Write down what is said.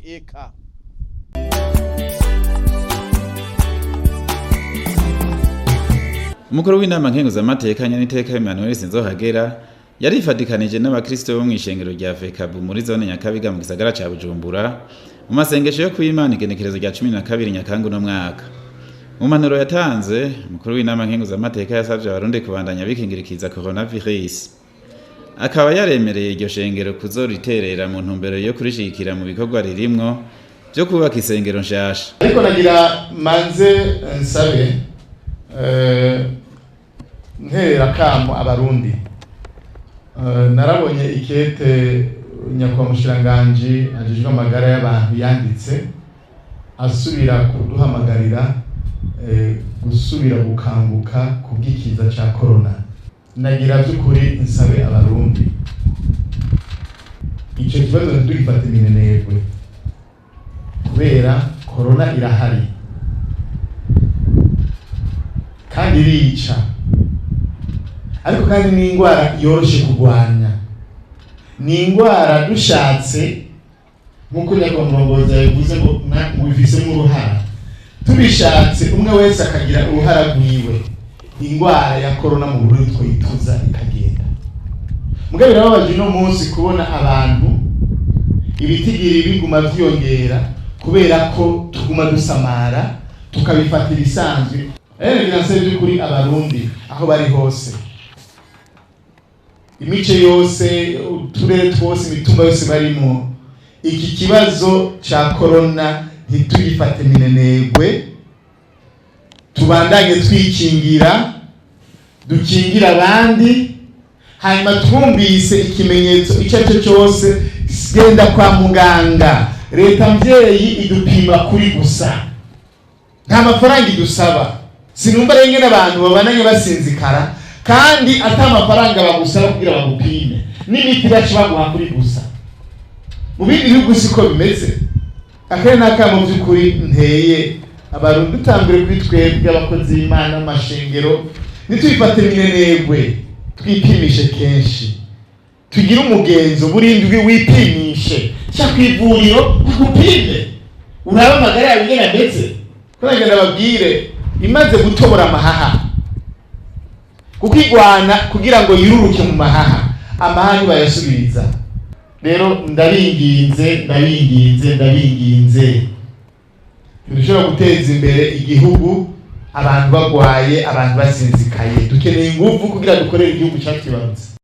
Eka. Umukuru w'inama nkenguzamateka Nyaniteka Emmanuel Sinzohagera yarifadikanije n'abakristo bo mw'ishengero rya FECABU muri zone Nyakabiga mu gisagara ca Bujumbura mu masengesho yo kw'Imana igenekerezo rya 12 Nyakanga uno mwaka. Mu mpanuro yatanze, umukuru w'inama nkenguzamateka yasavye abarundi kubandanya bikingirikiza coronavirus. Akaba yaremereye iryo shengero kuzoriterera mu ntumbero yo kurishigikira mu bikorwa ririmwo vyo kubaka isengero nshasha. Ariko nagira manze nsabe nterera kamo abarundi. Narabonye ikete nyakubahwa mushikiranganji ajejwe amagara y'abantu yanditse asubira kuduhamagarira gusubira gukanguka kubw'ikiza ca corona. Nagira vy'ukuri nsabe abarundi ico kibazo ntitugifate minenegwe, kubera corona irahari kandi irica, ariko kandi ni ingwara yoroshe kurwanya, ni ingwara dushatse nk'uko nyakubahwa murongozi yabivuze ngo mubifisemo uruhara, tubishatse umwe wese akagira uruhara rwiwe, ingwara ya corona mu Burundi twoyituza ikagenda. Mugabo birababaje uno munsi kubona abantu ibitigiri biguma vyiyongera kubera ko tuguma dusamara tukabifatira isanzwe. Rero ngira by'ukuri abarundi aho bari hose, imice yose, uturere twose, imitumba yose barimo, iki kibazo ca corona ntitugifate minenegwe, tubandanye twikingira, dukingira abandi, hanyuma twumvise ikimenyetso icyo ari cyo cyose genda kwa muganga. Leta mvyeyi idupima kuri gusa, nta mafaranga idusaba. Sinumva rero ingene abantu babananye basinzikara kandi ata mafaranga bagusaba kugira bagupime, n'imiti baca baguha kuri gusa. Mu bindi bihugu siko bimeze. Akari n'akamo by'ukuri nteye abarundi, dutangure kuri twebwe abakozi b'Imana, amashengero, ntitubifate minenegwe, twipimishe kenshi, tugire umugenzo burindwi wipimishe, ca kw'ivuriro bagupime urabe amagara yawe ingene ameze. Ko nagenda babwire imaze gutobora amahaha, kuko igwana kugira ngo yururuke mu mahaha, amahaha ntibayasubiriza. Rero ndabinginze, ndabinginze, ndabinginze, ntidushobora guteza imbere igihugu abantu bagwaye, abantu basinzikaye. Dukeneye ingufu kugira dukorere igihugu cyacu kibarutse.